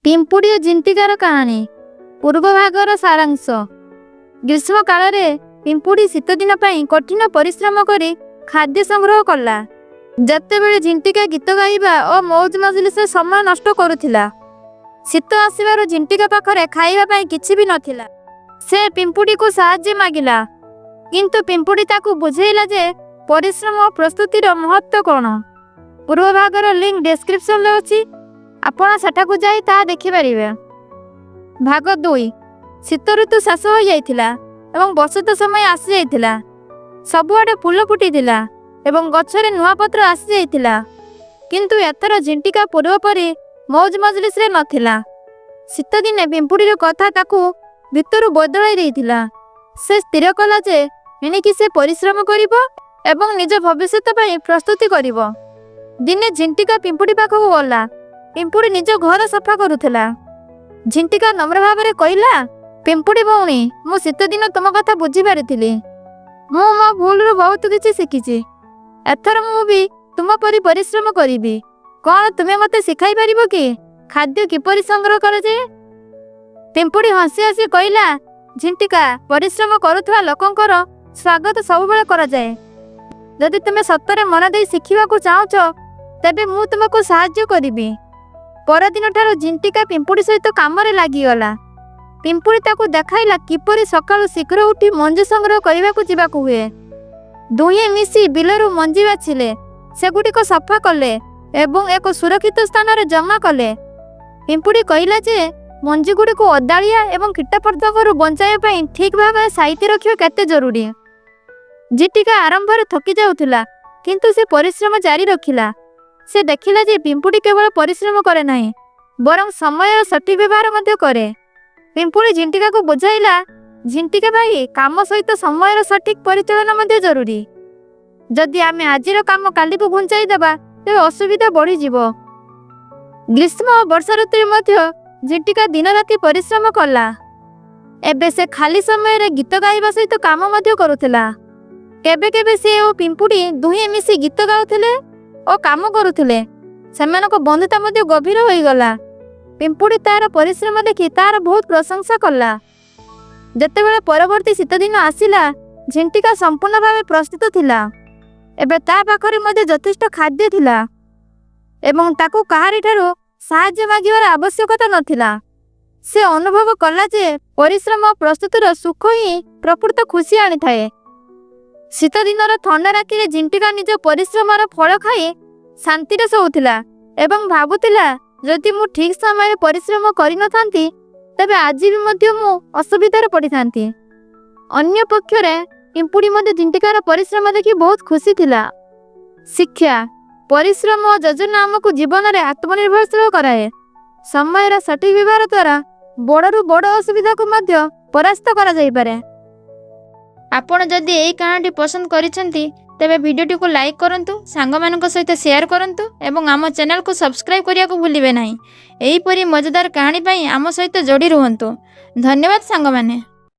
ପିମ୍ପୁଡ଼ି ଓ ଝିଣ୍ଟିକାର କାହାଣୀ ପୂର୍ବ ଭାଗର ସାରାଂଶ। ଗ୍ରୀଷ୍ମ କାଳରେ ପିମ୍ପୁଡ଼ି ଶୀତଦିନ ପାଇଁ କଠିନ ପରିଶ୍ରମ କରି ଖାଦ୍ୟ ସଂଗ୍ରହ କଲା, ଯେତେବେଳେ ଝିଣ୍ଟିକା ଗୀତ ଗାଇବା ଓ ମଉଜ ମଜଲିସରେ ସମୟ ନଷ୍ଟ କରୁଥିଲା। ଶୀତ ଆସିବାରୁ ଝିଣ୍ଟିକା ପାଖରେ ଖାଇବା ପାଇଁ କିଛି ବି ନଥିଲା। ସେ ପିମ୍ପୁଡ଼ିକୁ ସାହାଯ୍ୟ ମାଗିଲା, କିନ୍ତୁ ପିମ୍ପୁଡ଼ି ତାକୁ ବୁଝେଇଲା ଯେ ପରିଶ୍ରମ ଓ ପ୍ରସ୍ତୁତିର ମହତ୍ତ୍ୱ କ'ଣ। ପୂର୍ବ ଭାଗର ଲିଙ୍କ ଡେସ୍କ୍ରିପସନରେ ଅଛି, ଆପଣ ସେଠାକୁ ଯାଇ ତାହା ଦେଖିପାରିବେ। ଭାଗ 2। ଶୀତ ଋତୁ ଶେଷ ହୋଇଯାଇଥିଲା ଏବଂ ବସନ୍ତ ସମୟ ଆସିଯାଇଥିଲା। ସବୁଆଡ଼େ ଫୁଲ ଫୁଟିଥିଲା ଏବଂ ଗଛରେ ନୂଆ ପତ୍ର ଆସିଯାଇଥିଲା। କିନ୍ତୁ ଏଥର ଝିଣ୍ଟିକା ପୂର୍ବ ପରି ମଉଜ ମଜଲିସରେ ନଥିଲା। ଶୀତଦିନେ ପିମ୍ପୁଡ଼ିର କଥା ତାକୁ ଭିତରୁ ବଦଳାଇ ଦେଇଥିଲା। ସେ ସ୍ଥିର କଲା ଯେ ଏଣିକି ସେ ପରିଶ୍ରମ କରିବ ଏବଂ ନିଜ ଭବିଷ୍ୟତ ପାଇଁ ପ୍ରସ୍ତୁତି କରିବ। ଦିନେ ଝିଣ୍ଟିକା ପିମ୍ପୁଡ଼ି ପାଖକୁ ଗଲା। ପିମ୍ପୁଡ଼ି ନିଜ ଘର ସଫା କରୁଥିଲା। ଝିଣ୍ଟିକା ନମ୍ର ଭାବରେ କହିଲା, "ପିମ୍ପୁଡ଼ି ଭଉଣୀ, ମୁଁ ଶୀତଦିନ ତୁମ କଥା ବୁଝିପାରିଥିଲି। ମୁଁ ମୋ ଭୁଲରୁ ବହୁତ କିଛି ଶିଖିଛି। ଏଥର ମୁଁ ବି ତୁମ ପରି ପରିଶ୍ରମ କରିବି। କ'ଣ ତୁମେ ମୋତେ ଶିଖାଇ ପାରିବ କି ଖାଦ୍ୟ କିପରି ସଂଗ୍ରହ କରାଯାଏ?" ପିମ୍ପୁଡ଼ି ହସି ହସି କହିଲା, "ଝିଣ୍ଟିକା, ପରିଶ୍ରମ କରୁଥିବା ଲୋକଙ୍କର ସ୍ୱାଗତ ସବୁବେଳେ କରାଯାଏ। ଯଦି ତୁମେ ସତରେ ମନ ଦେଇ ଶିଖିବାକୁ ଚାହୁଁଛ, ତେବେ ମୁଁ ତୁମକୁ ସାହାଯ୍ୟ କରିବି।" ପରଦିନଠାରୁ ଝିଣ୍ଟିକା ପିମ୍ପୁଡ଼ି ସହିତ କାମରେ ଲାଗିଗଲା। ପିମ୍ପୁଡ଼ି ତାକୁ ଦେଖାଇଲା କିପରି ସକାଳୁ ଶୀଘ୍ର ଉଠି ମଞ୍ଜି ସଂଗ୍ରହ କରିବାକୁ ଯିବାକୁ ହୁଏ। ଦୁହେଁ ମିଶି ବିଲରୁ ମଞ୍ଜି ବାଛିଲେ, ସେଗୁଡ଼ିକ ସଫା କଲେ ଏବଂ ଏକ ସୁରକ୍ଷିତ ସ୍ଥାନରେ ଜମା କଲେ। ପିମ୍ପୁଡ଼ି କହିଲା ଯେ ମଞ୍ଜିଗୁଡ଼ିକୁ ଓଦାଳିଆ ଏବଂ କୀଟପତଙ୍ଗରୁ ବଞ୍ଚାଇବା ପାଇଁ ଠିକ୍ ଭାବରେ ସାଇତି ରଖିବା କେତେ ଜରୁରୀ। ଝିଣ୍ଟିକା ଆରମ୍ଭରେ ଥକି ଯାଉଥିଲା, କିନ୍ତୁ ସେ ପରିଶ୍ରମ ଜାରି ରଖିଲା। ସେ ଦେଖିଲା ଯେ ପିମ୍ପୁଡ଼ି କେବଳ ପରିଶ୍ରମ କରେ ନାହିଁ, ବରଂ ସମୟର ସଠିକ୍ ବ୍ୟବହାର ମଧ୍ୟ କରେ। ପିମ୍ପୁଡ଼ି ଝିଣ୍ଟିକାକୁ ବୁଝାଇଲା, "ଝିଣ୍ଟିକା ଭାଇ, କାମ ସହିତ ସମୟର ସଠିକ୍ ପରିଚାଳନା ମଧ୍ୟ ଜରୁରୀ। ଯଦି ଆମେ ଆଜିର କାମ କାଲିକୁ ଘୁଞ୍ଚାଇ ଦେବା, ତେବେ ଅସୁବିଧା ବଢ଼ିଯିବ।" ଗ୍ରୀଷ୍ମ ଓ ବର୍ଷା ଋତୁରେ ମଧ୍ୟ ଝିଣ୍ଟିକା ଦିନରାତି ପରିଶ୍ରମ କଲା। ଏବେ ସେ ଖାଲି ସମୟରେ ଗୀତ ଗାଇବା ସହିତ କାମ ମଧ୍ୟ କରୁଥିଲା। କେବେ କେବେ ସେ ଓ ପିମ୍ପୁଡ଼ି ଦୁହେଁ ମିଶି ଗୀତ ଗାଉଥିଲେ ଓ କାମ କରୁଥିଲେ। ସେମାନଙ୍କ ବନ୍ଧୁତା ମଧ୍ୟ ଗଭୀର ହୋଇଗଲା। ପିମ୍ପୁଡ଼ି ତାର ପରିଶ୍ରମ ଦେଖି ତାର ବହୁତ ପ୍ରଶଂସା କଲା। ଯେତେବେଳେ ପରବର୍ତ୍ତୀ ଶୀତଦିନ ଆସିଲା, ଝିଣ୍ଟିକା ସମ୍ପୂର୍ଣ୍ଣ ଭାବେ ପ୍ରସ୍ତୁତ ଥିଲା। ଏବେ ତା ପାଖରେ ମଧ୍ୟ ଯଥେଷ୍ଟ ଖାଦ୍ୟ ଥିଲା ଏବଂ ତାକୁ କାହାରିଠାରୁ ସାହାଯ୍ୟ ମାଗିବାର ଆବଶ୍ୟକତା ନଥିଲା। ସେ ଅନୁଭବ କଲା ଯେ ପରିଶ୍ରମ ଓ ପ୍ରସ୍ତୁତିର ସୁଖ ହିଁ ପ୍ରକୃତ ଖୁସି ଆଣିଥାଏ। ଶୀତଦିନର ଥଣ୍ଡା ରାତିରେ ଝିଣ୍ଟିକା ନିଜ ପରିଶ୍ରମର ଫଳ ଖାଇ ଶାନ୍ତିରେ ଶୋଉଥିଲା ଏବଂ ଭାବୁଥିଲା, ଯଦି ମୁଁ ଠିକ୍ ସମୟରେ ପରିଶ୍ରମ କରିନଥାନ୍ତି, ତେବେ ଆଜି ବି ମଧ୍ୟ ମୁଁ ଅସୁବିଧାରେ ପଡ଼ିଥାନ୍ତି। ଅନ୍ୟ ପକ୍ଷରେ ପିମ୍ପୁଡ଼ି ମଧ୍ୟ ଝିଣ୍ଟିକାର ପରିଶ୍ରମ ଦେଖି ବହୁତ ଖୁସି ଥିଲା। ଶିକ୍ଷା: ପରିଶ୍ରମ ଓ ଯୋଜନା ଆମକୁ ଜୀବନରେ ଆତ୍ମନିର୍ଭରଶୀଳ କରାଏ। ସମୟର ସଠିକ୍ ବ୍ୟବହାର ଦ୍ୱାରା ବଡ଼ରୁ ବଡ଼ ଅସୁବିଧାକୁ ମଧ୍ୟ ପରାସ୍ତ କରାଯାଇପାରେ। ଆପଣ ଯଦି ଏହି କାହାଣୀଟି ପସନ୍ଦ କରିଛନ୍ତି, ତେବେ ଭିଡ଼ିଓଟିକୁ ଲାଇକ୍ କରନ୍ତୁ, ସାଙ୍ଗମାନଙ୍କ ସହିତ ସେୟାର କରନ୍ତୁ ଏବଂ ଆମ ଚ୍ୟାନେଲକୁ ସବସ୍କ୍ରାଇବ୍ କରିବାକୁ ଭୁଲିବେ ନାହିଁ। ଏହିପରି ମଜାଦାର କାହାଣୀ ପାଇଁ ଆମ ସହିତ ଯୋଡ଼ି ରୁହନ୍ତୁ। ଧନ୍ୟବାଦ ସାଙ୍ଗମାନେ।